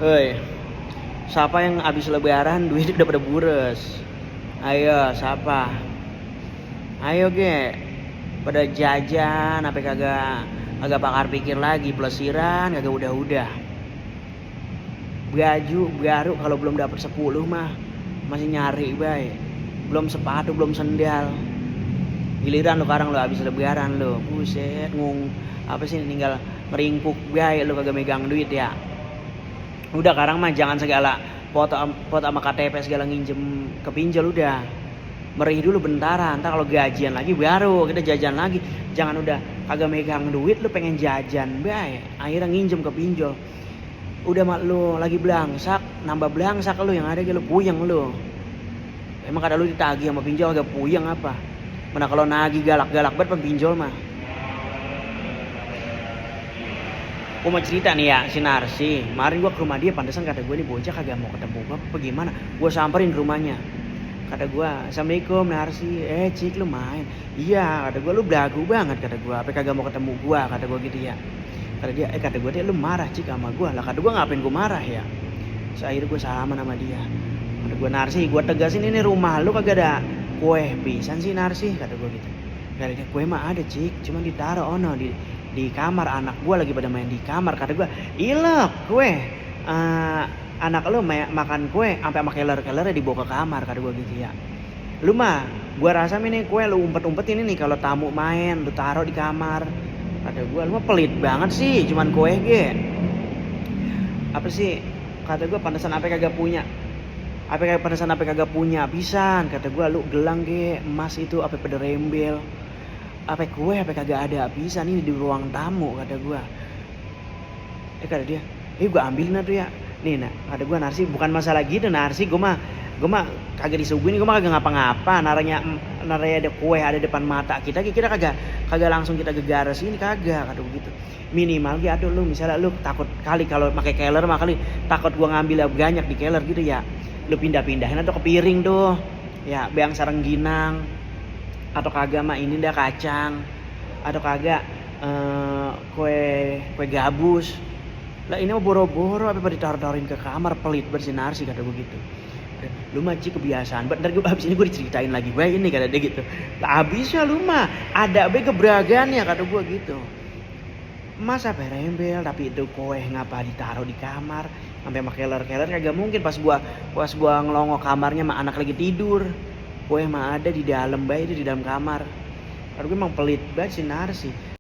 Hei, siapa yang abis lebaran duit udah pada bures? Ayo, siapa? Ayo ge, pada jajan, apa kagak agak pakar pikir lagi, pelesiran kagak udah. Baju baru kalau belum dapat 10 mah masih nyari baik. Belum sepatu, belum sendal. Giliran lu sekarang lu abis lebaran lu, buset apa sih tinggal meringkuk baik lu kagak megang duit ya. Udah sekarang mah jangan segala foto foto sama KTP segala nginjem ke pinjol udah. Merih dulu bentaran, ntar kalau gajian lagi baru kita jajan lagi. Jangan udah kagak megang duit lu pengen jajan bae, akhirnya nginjem ke pinjol. Udah mak lu lagi belangsak, nambah belangsak lu yang ada lu puyeng lu. Emang kada lu ditagih sama pinjol agak puyeng apa? Mana kalau nagih galak-galak banget pinjol mah. Gue mau cerita nih ya, si Narsi. Kemarin gue ke rumah dia, pantesan kata gue nih bocah kagak mau ketemu gue apa gimana. Gue samperin ke rumahnya. Kata gue, Assalamualaikum Narsi. Cik lu main. Iya, kata gue lu belagu banget kata gue. Apa kagak mau ketemu gue, kata gue gitu ya. Kata dia, kata gue dia lu marah Cik sama gue. Lah kata gue ngapain gue marah ya. So akhirnya gue salaman sama dia. Kata gue Narsi, gue tegasin ini rumah lu kagak ada kue pisan sih Narsi, kata gue gitu. Kata dia, kue mah ada Cik, cuman ditaruh ono di kamar anak gue lagi pada main di kamar. Kata gue, ilek kue, anak lu makan kue sampai sama keler-kelernya dibawa ke kamar, kata gue gitu ya. Lu mah gue rasa ini kue lu umpet-umpetin ini kalau tamu main lu taruh di kamar. Kata gue, lu mah pelit banget sih cuman kue ge. Apa sih, kata gue pantesan apa kagak punya. Pantesan apa kagak punya pisan, kata gue lu gelang ge emas itu apa pada rembel. Apa kue apa kagak ada pisan ini di ruang tamu, kata gue. Kata dia, gue ambilin tuh ya. Nih nah, kata gue Narsi bukan masalah gitu Narsi, gue mah kagak disuguhin, gue mah kagak ngapa-ngapa. Naranya ada kue ada depan mata kita kagak langsung kita gegares ini kagak, kata begitu. Minimal gitu aduh lu misalnya lu takut kali kalau pakai keler mah kali takut gue ngambil banyak di keler gitu ya. Lu pindah-pindahin atau ke piring tuh. Ya, beang sarengginang. Atau kagak mah ini dah kacang. Atau kagak kue gabus. Lah ini mah boro-boro apa ditaruh-taruhin ke kamar, pelit bersinar sih kata gue gitu. Lu mah Cik kebiasaan, ntar gue habis ini gue diceritain lagi, gue ini kata dia gitu. Lah habisnya lu mah ada be keberagaannya kata gue gitu. Masa perembel tapi itu kue ngapa ditaruh di kamar sampai sama keler kagak mungkin pas gua ngelongo kamarnya mah anak lagi tidur. Kue mah ada di dalam bayi itu di dalam kamar. Karena gue emang pelit banget si Narsi.